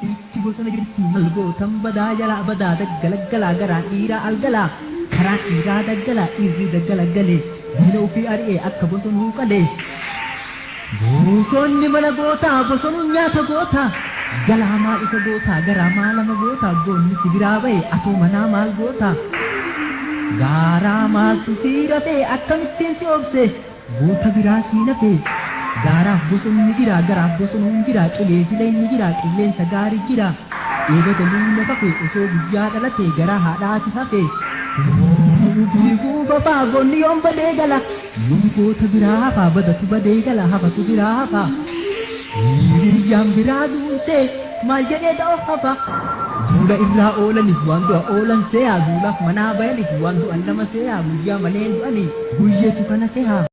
Dhirti bosona jirti maal gootan badaa jalaa badaa daggala galaa garaan dhiiraa algalaa karaan dhiiraa daggalaa dhiirri daggala galee diina ofii ari'ee akka bosonuu qalee. Bosonni mana gootaa bosonuun nyaata gootaa galaa maal isa gootaa garaa maal lama gootaa goonni si biraa ba'e atoo manaa maal gootaa. Gaaraa maaltu sii rafee akkamittiin si obse goota biraa sii nafee gaaraaf bosonni jira garaaf bosonuun jira qilee fileen ni jira qilleensa gaarii jira eega galuu lafa fee osoo guyyaa dhalate garaa haadhaati hafe fiiguu fafaa goonni yoom badee gala yoom goota biraa hafaa badatu badee gala hafatu biraa hafaa hiriyyaan biraa duutee maal jedhee da'oo hafa duula irraa oolaniif waan du'a oolan seeyaa duulaaf manaa bayaniif waan du'an nama seeyaa guyyaa maleen du'anii guyyeetu kana seeyaa.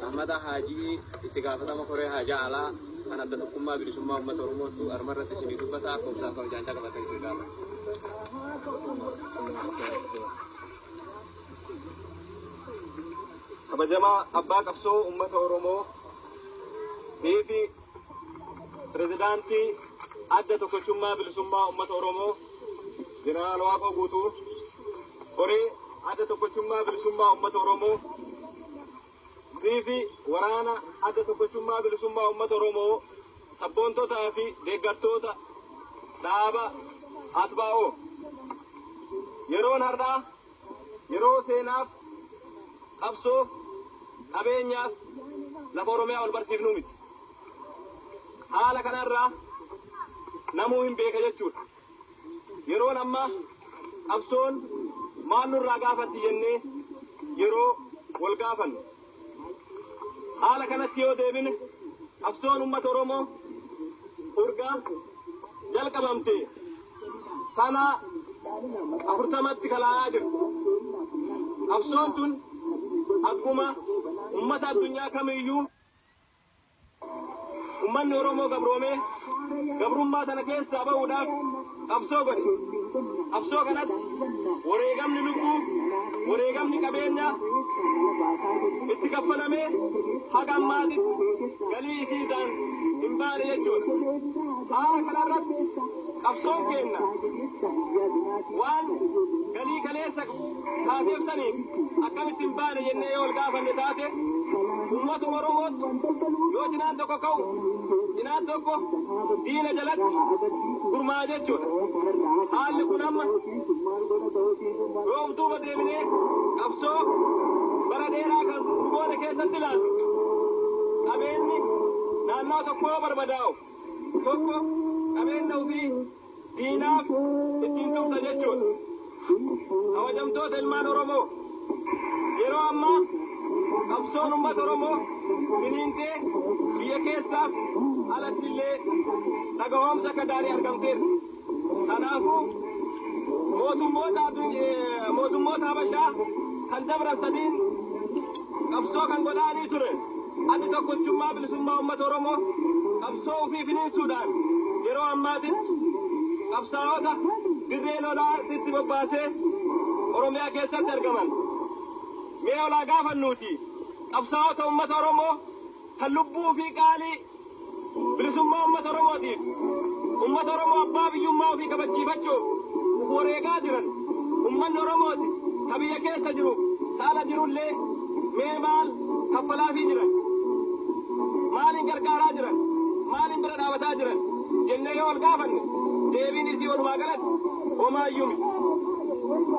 Ahmada Haajii itti gaafatama koree haajaa alaa kan adda tokkummaa bilisummaa uummata Oromootu arma irratti isinii dubbata akka obsaaf kabajaan qabatanii isin gaafata. Kabajamaa abbaa qabsoo uummata Oromoo fi pirezidaantii adda tokkochummaa bilisummaa uummata Oromoo Jeneraal Waaqoo Guutuu, koree adda tokkochummaa bilisummaa uummata Oromoo fi waraana adda tokkochummaa bilisummaa uummata Oromoo sabboontotaa fi deeggartoota dhaaba Atbaa'oo. Yeroon har'aa yeroo seenaaf qabsoo qabeenyaaf lafa Oromiyaa ol barsiifnuu miti. Haala kanarraa namuu hin beeka jechuudha. Yeroon ammaa qabsoon maal nurraa gaafatti jennee yeroo wal gaafannu. Haala kanatti yoo deebine qabsoon uummata Oromoo urgaa jalqabamte sana 40tti kalaayaa jirti. Qabsoon tun akkuma uummata addunyaa kamiyyuu uummanni Oromoo gabroomee gabrummaa sana keessaa bahuudhaaf qabsoo godhe. Qabsoo kanatti wareegamni lubbuu, wareegamni qabeenyaa itti kaffalamee haga ammaatitti galii isiisaan hin baane jechuudha. Haala kanarratti qabsoon keenya waan galii kaleessa taateef saniin akkamitti hin baane jennee yoo ol gaafanne taate uummata Oromootti yoo cinaan tokko ka'u cinaan tokko diina jalatti gurmaa'a jechuudha. Haalli kun amma yoo of duuba deebinee qabsoo bara dheeraa kan booda keessatti ilaallu qabeenyi naannoo tokko yoo barbadaa'u tokko qabeenya ofii diinaaf ittiin tumsa jechuudha. Kabajamtoota ilmaan Oromoo yeroo ammaa qabsoon uummata Oromoo finiintee biyya keessaaf alatti illee dhaga'oomsa akka gaarii argamteerti. Kanaafuu mootummoota Habashaa kan dabran sadiin qabsoo kan godhaanii ture. Addi tokkochummaa bilisummaa uummata Oromoo qabsoo ofii finiinsuudhaan yeroo ammaatitti qabsaa'ota dirree lolaatti bobbaasee Oromiyaa keessatti argaman. Mee olaa gaafannuuti qabsaa'ota uummata Oromoo kan lubbuu fi qaalii bilisummaa uummata Oromootiif uummata Oromoo abbaa biyyummaa ofii kabachiifachuuf wareegaa jiran uummanni Oromooti ka biyya keessa jiru saala jirullee mee maal kaffalaafii jiran maaliin gargaaraa jiran maaliin bira dhaabataa jiran jennee yoo ol gaafanne deebiin isii walumaa galatti homaayyuu miti.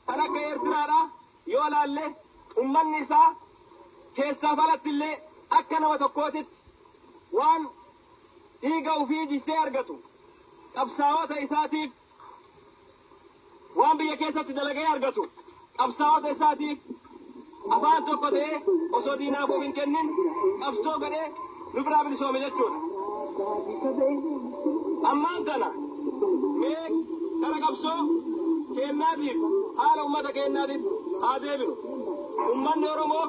Kan akka Eertiraadhaa yoo laalle uummanni isaa keessaaf alatti illee akka nama tokkootitti waan dhiiga ofii jisee argatu qabsaa'ota isaatiif waan biyya keessatti dalagee argatu qabsaa'ota isaatiif afaan tokko ta'ee osoo diinaaf of hin kennin qabsoo godhee nu biraa bilisoome jechuudha. Ammaan tana mee kara qabsoo keenyaatiif haala uummata keenyaatiif haa deebinu. Uummanni Oromoo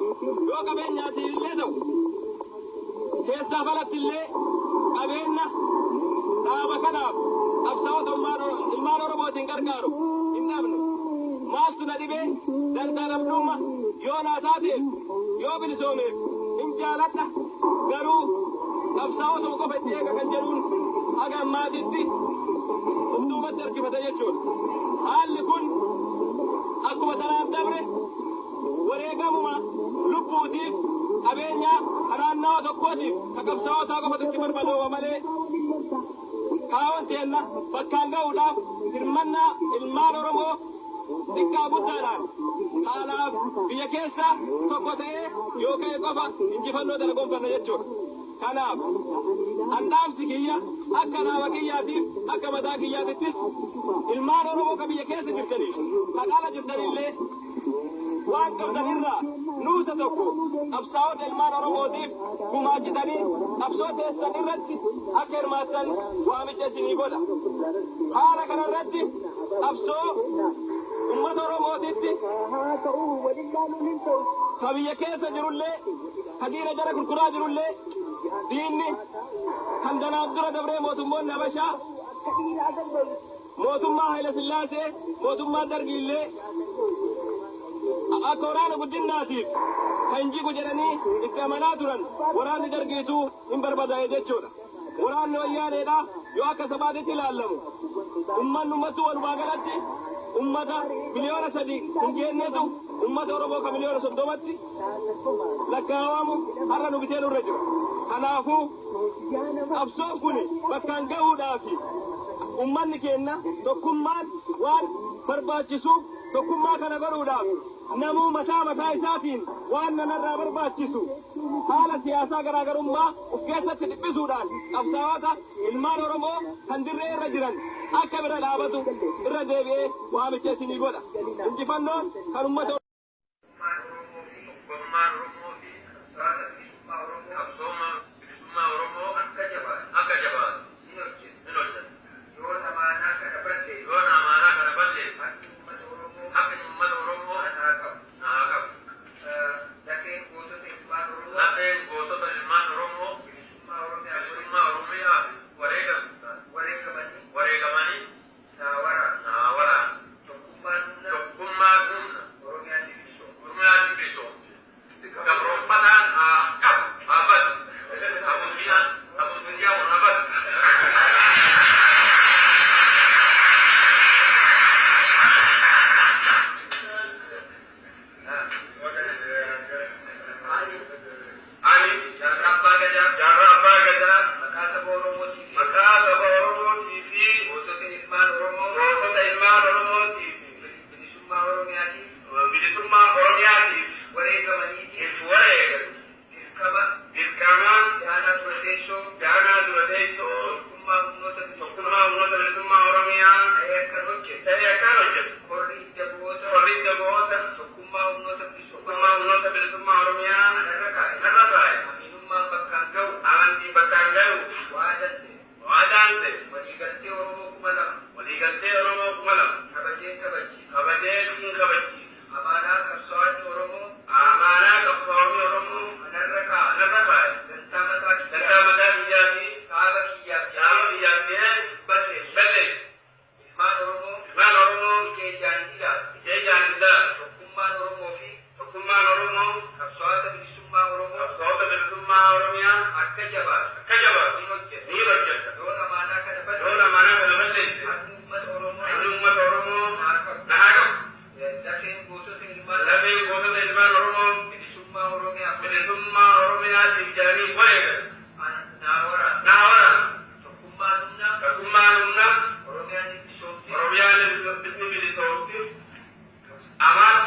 yoo qabeenyaatiif illee ta'u keessaaf alatti illee qabeenya dhaaba kanaaf qabsaa'ota ilmaan Oromootiin gargaaru hin dhabne. Maaltu na dhibee dantaa dhabdummaa Yoo naa taateef, yoo bilisoomeef hin jaaladha, garuu qabsaa'otuma qofa itti eega kan jedhuun haga ammaatitti of duubatti harkifate jechuudha. Haalli kun akkuma tanaan dabre wareegamuma lubbuutiif qabeenya naannawa tokkootiif ka qabsaa'otaa qofatu itti barbaadama malee kaawwan teenna bakkaan ga'uudhaaf hirmannaa ilmaan Oromoo xiqqaa guddaadhaan haalaaf biyya keessa tokko ta'ee yoo ka'e qofa injifannoo tana gonfanna jechuudha. Kanaaf handhaamsi kiyya akka naama kiyyaatiif akka mataa kiyyaatittis ilmaan Oromoo ka biyya keessa jirtaniif ka ala jirtanillee waan qabdan irraa nuusa tokko qabsaa'ota ilmaan Oromootiif gumaachitanii qabsoo teessan irratti akka hirmaattan waamicha isinii godha. Haala kana irratti qabsoo ummata Oromootitti ka biyya keessa jirullee ka diina jara gurguraa jirullee diinni kan danaaf dura dabree mootummoonni Habashaa mootummaa Haayila Sillaasee mootummaa Dargiillee akka waraana guddinnaatiif kan jigu jedhanii itti amanaa turan waraanni Dargiituu hin barbadaa'e jechuudha. Waraanni wayyaaneedha yoo akka sabaatitti ilaallamu ummanni ummattuu walumaa galatti ummata 3 miliyoona hin geenyetu ummata Oromoo ka 30 miliyoonatti lakkaawamu har'a nu bitee nurra jira. Kanaafuu qabsoon kun bakkaan gahuudhaafi ummanni keenya tokkummaan waan barbaachisuuf tokkummaa kana godhuudhaaf namuu mataa mataa isaatiin waan nanarraa barbaachisu haala siyaasaa garaagarummaa of keessatti dhiphisuudhaan qabsaa'ota ilmaan Oromoo kan dirree irra jiran akka bira dhaabatu irra deebi'ee waamicha isinii godha. Injifannoon kan ummata Tokkummaan Oromoo fi qabsooma bilisummaa Oromoo akka jabaatu hin hojjetu. Yoo amaanaa kana balleesse, haqni uummata Oromoo naa qabu. Lafeen gootota ilmaan Oromoo bilisummaa Oromiyaaf wareegamanii naa waraana. Tokkummaan humna. Oromiyaan bilisoomti. Gabroonfataan haa qabu, haa badu. Abusuyyaan haa badu. Ani Jaarraa Abbaa Gadaa maqaa saba Oromootii fi gootota ilmaan Oromootii fi bilisummaa Oromiyaatiif wareegamu dirqama Gaanaa dura teessoo tokkummaa uummata bilisummaa Oromiyaa ta'ee akkaan hojjetu. Korri hidda bu'oota tokkummaa uummata bilisummaa Oromiyaa narra kaa'e. Amantiin bakkaan ga'u waadaan seene. Waliigaltee Oromoo 2000 kabajee hin kabachiisa. Amaanaa qabsaa'onni Oromoo narra kaa'e. Dantaa mataa biyyaa fi dhaaba kiyyaaf jedhee balleessu. Ilmaan Oromoo ija ijaan ilaalu. Tokkummaan Oromoo qabsaa'ota bilisummaa Oromiyaa akka jabaatu ni hojjeta. Yoo amaanaa kana balleesse, haqni uummata Oromoo na haa qabu. Lafeen gootota ilmaan Oromoo bilisummaa Oromiyaatiif jedhanii wareegaman naa waraana. Tokkummaan humna. Oromiyaan ni bilisoomti. Amaana